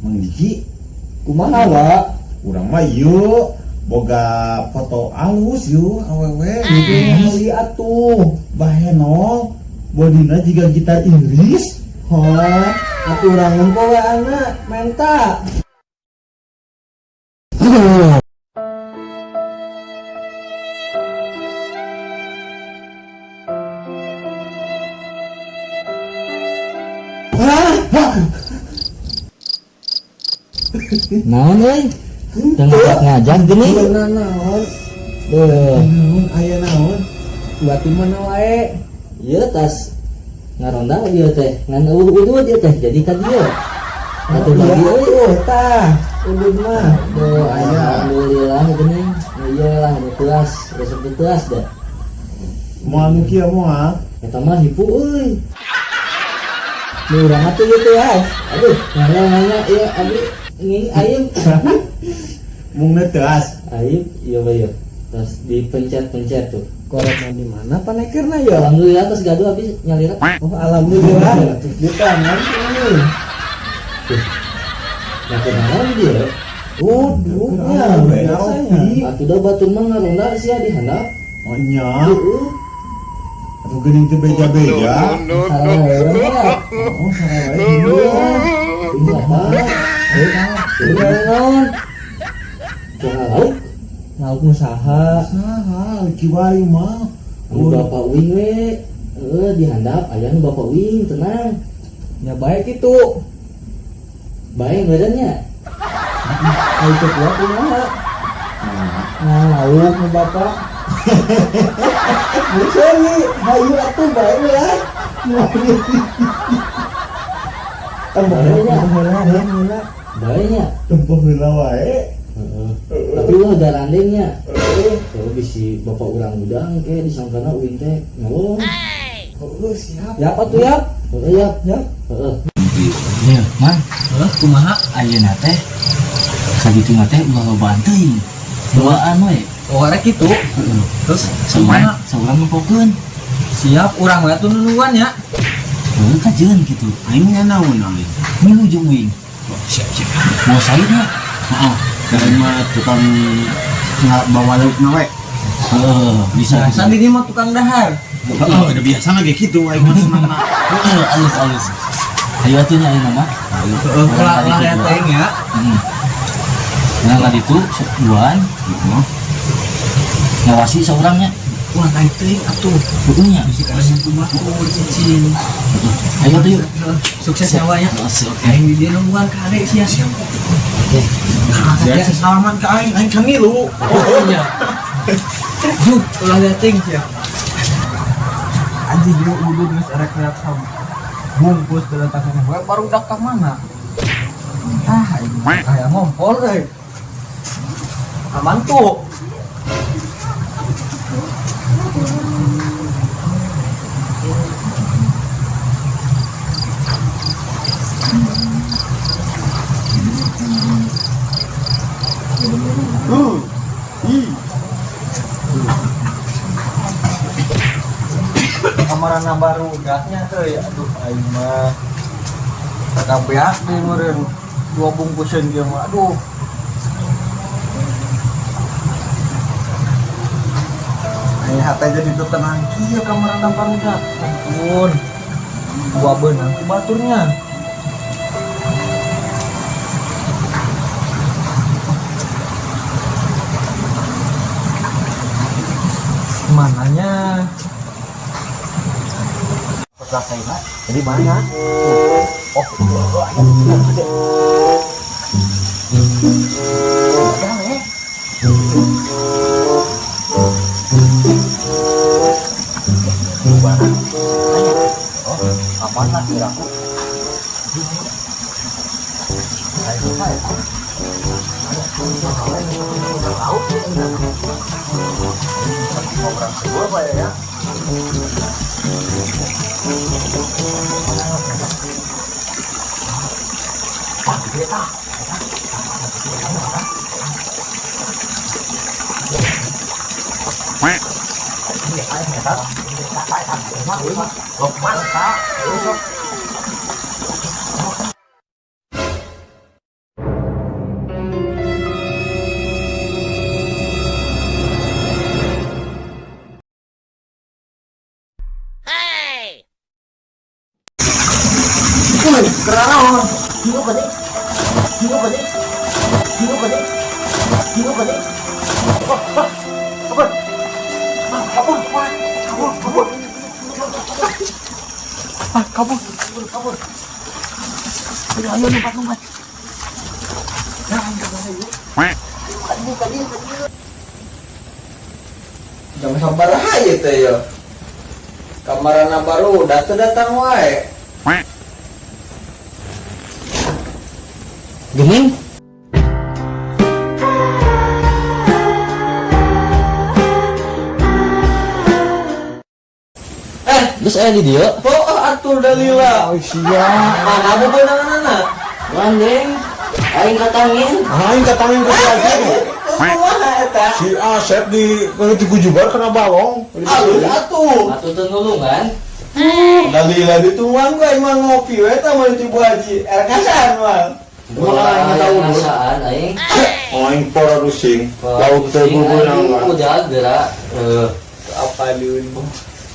Mang Diki, Kumaha, Wak? Urang mah ieu boga foto alus yeuh awewe. Meuli atuh. Bahenol, bodina jiga gitar Inggris. Hah, atuh urang nempo we anak, menta. Naon euy? Teu ngajak geuning. Bener naon? Beuh, Naon aya naon? Buat di mana wae? Ieu tas ngaronda ieu teh, ngan eueuh udud ieu teh jadi ka dieu. Atuh bagi euy. Tuh, tah, udud mah. Duh, alhamdulillah geuning. Ieu lah nu teuas, resep teu teuas da. Moal nu kieu moal. Eta mah hipu euy. Nu urang atuh gitu ya. Aduh, nanya-nanya ieu abdi nging ayeum. Mung teuas. Ayeum ieu we ieu. Tas dipencet-pencet tuh. Korek di mana panekerna ya? Alhamdulillah tos gaduh abdi nyalira. Oh, alhamdulillah. Di tangan ini. Tuh. Nah, kunaon dia? Oh, duduknya biasanya. Atuh da batur mah ngaronda sia di handap. Oh nya, Heeh. atuh geuning teu beja-beja. Salah wae urang mah. Oh, salah wae. Ini apa? Ini naon? Kumaha lauk? Lauk nu saha? Saha kiwari mah. Anu bapak wing we. Heeh, di handap aya nu bapak wing, tenang. Ya baik itu. Bae meureun nya. Ayo cek gua kumaha? Nah, lauk nu bapak. Seri, hayu atuh bae lah. Tempoh heula, heula. Bae nya. Tempoh heula wae. Heeh. Tapi ulah garandeng nya. Kalau bisi bapak urang udang ke disangkana uing teh nyolong. Oh, siap. Ya apa tuh ya? Heeh ya. Ya. Heeh. Nih, man, Heuh, kumaha? Ayeuna teh sakitu mah teh ulah lobaan teuing. Duaan we. Oh, rek kitu. Heeh. Terus Saurang kumaha? Saurang nempokeun. Siap urang we atuh nungguan ya. Heeh, kajeun kitu. Aing nya naon aing? Milu jeung uing. Oh, siap siap. Mau sairna? Heeh. Dari mah tukang bawa lauk na we. Heeh, bisa Biasa bisa. di mah tukang dahar. Heeh, udah biasa mah kayak gitu aing mah senang na. Heeh, alus alus. Ayo atuh nya ayeuna mah. Heeh, ulah ulah ya teuing ya. Heeh. Nah, tadi itu sok duaan Heeh. ngawasi saurangnya. Ulah naik teuing atuh. Heeh nya. Bisi kana kumaha cicing. Heeh. Ayo atuh yuk. Heeh, sukses nyawa ya. Oke. Aing di dieu nungguan kade sia. Siap. Oke. Ya salaman ka aing, aing kan ngilu. Oh iya. Duh, ulah teuing sia. Anjing ieu udud geus erek reak sama. Bungkus diletakkeun we baru dak ka mana? Ah, aing kayak ngompol euy. Aman tuh. Kamarana baru gasnya euy, aduh aing mah. Kakabeak deui meureun dua bungkuseun ieu mah. Aduh. Aing hate jadi teu tenang kieu kamarana barudak. Ampun. Dua beunang ku baturnya. Mananya? Jadi mana? Oh, aman lah kira aku. Keranaon? Hirup aja. Hirup aja. Hirup aja. Hirup aja. Kabur. Kabur, kabur, kabur. Ah, kabur, kabur, kabur. Ayo, ayo, lompat, lompat. Jam sabaraha ieu teh yo? Kamarana baru datang datang wae. Gening. Eh, geus aya di dieu. Oh, atur dalila. Oh, sia. Mana bebenanganna? Gandeng. Aing katangin. Aing katangin ku lagi. Kumaha eta? Si Asep di di Gujubar kena balong. Alus atuh. Atuh teu nulungan. Dalila dituang gue emang ngopi we tah mun ti Bu Haji. Erkasan mah. Wah, aing tahu, Bro. Ngasaan aing. Oh, aing pora rusing. Lauk teh Aing bebenangan. udah gerak. Eh, Apa liun?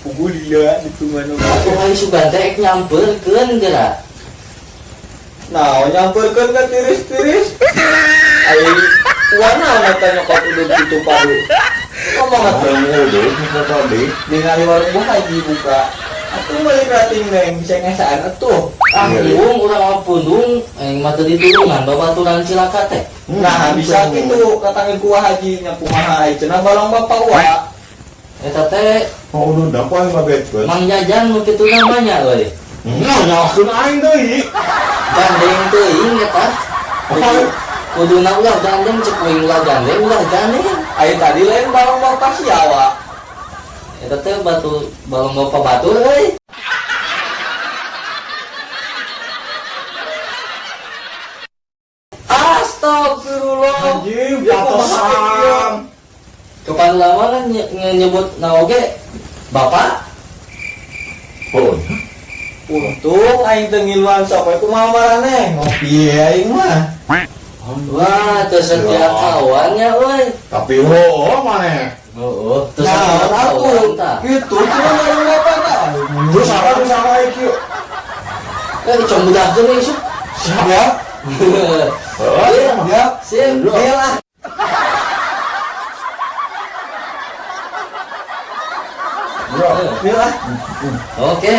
Pugu lila ditungan aku hari sugan teh ek nyamperkeun gerak. Nah, nyamperkeun ka tiris-tiris. Aing wana mata nyokot udud kitu padu. Ngomong atuh Yang udah tadi. ningali warung Bu Haji buka. Atuh meuli rating neng bisa ngasaan atuh. Ah, Iya, iya. liung urang mah pundung aing mah teu ditulungan babaturan cilaka teh. Nah, bisa gitu katangin ku Haji nya kumaha ai cenah balong bapak wa. Eta teh Oh, udah dah aing babetkeun. Mang Jajan nu kitu namanya euy. Nah, nyalakeun aing deui. Gandeng teuing eta. Kuduna ulah gandeng cek uing ulah gandeng ulah gandeng. Ai tadi lain balong bapak siawa. Eta teh batu balong bapak batur euy. Astagfirullah. Anjing, Ya, kumaha pantesan. Kapan lama kan nyebut naoge bapak. Oh, Untung aing teu ngiluan sok we kumaha maraneh ngopi aing mah. Wah, teu setia kawannya euy. Tapi oh, maneh. Heeh, teu setia Nah, kawan aku tah. gitu cuma balong bapak tah. Terus apa tuh sama iki? Eh, cong budahkeun euy isuk. Siap. Heeh. Siap. Sip. Deal lah. Bro. Deal lah. Oke.